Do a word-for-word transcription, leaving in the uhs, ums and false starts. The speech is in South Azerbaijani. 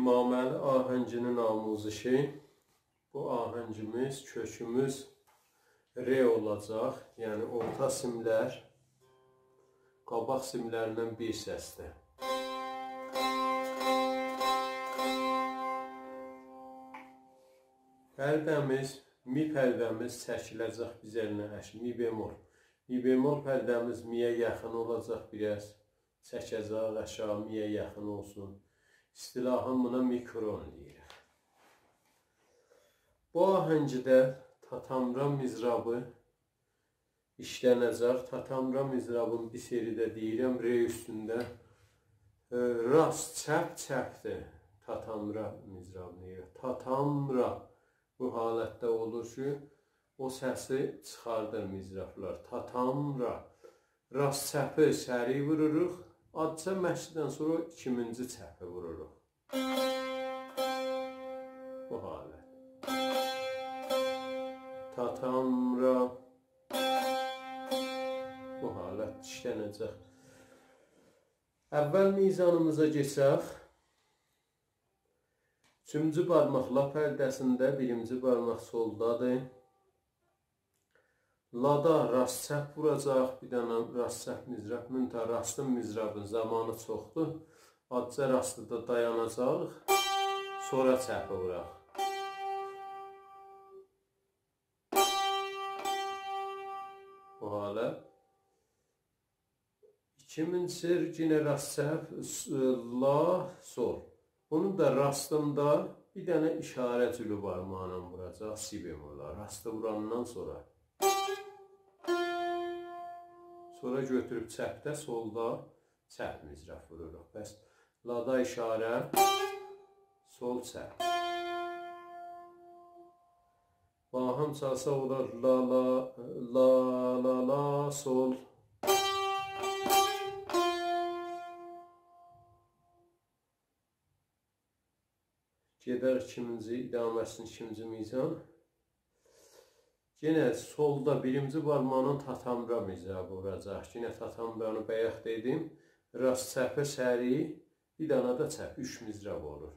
امامعلی آهنگینین آموزشی. بو آهنگیمیز، کؤکوموز ر اولاجاق. یعنی اورتا سیملر قاباق سیملریندن بیر سسده. پرده‌میز، می پرده‌میز چکیله‌جک بیز الینه اش-، می بمل. می بمل پرده‌میز می‌یه یاخین اولاجاق بیر آز. چکه‌جک آشاغی، می‌یه یاخین اولسون. اصطلاحاً بونا می کرن دئییریک. بو آهنگده تاتامرا مضرابی ایشلنه‌جک. تاتامرا مضرابین بیر سری ده دئییرم، ر اوستونده. ائ، راست، چپ، چپدیر. تاتامرا مضرابی دئییریک. تاتامرا بو حالتده اولور کی، او سسی چیخاردیر مضرابلار. تاتامرا. راست چپی سریع ووروروق. آزجا مشقدن سونرا ایکیمینجی چپی ووروروق. بو حالت. تاتامرا. بو حالت ایشلنه‌جک. اول میزانیمیزا کئچک. اوچونجو بارماق لا پرده‌سینده، بیرینجی بارماق سولدادیر. لادا راست چپ ووراجاق، بیر دنه راست چپ مضراب، منتها راستین مضرابین زامانی چوخدور. آزجا راستدا دایاناجاق، سونرا چپی ووراق. بو حالت. ایکیمینجی سر یئنه راست چپ، س-، لا، سول. بونون دا راستیندا بیر دنه اشاره جلو بارماغینان ووراجاق سی بمولا. راستی ووراندان سونرا. سونرا گؤتوروب چپده، سولدا چپ مضراب ووروروق. پس لادا اشاره، سول چپ. باهم چالساق اولار لا، لا، لا، لا، لا، سول. گئدک ایکیمینجی، ادامه‌سینی ایکیمینجی میزان. یئنه سولدا بیرینجی بارماغینان تاتامرا مضرابی ووراجاق. یئنه تاتامرانی بایاق دئدیم. راست چپه سریع، بیر دنه ده چپ، اوچ مضراب اولور.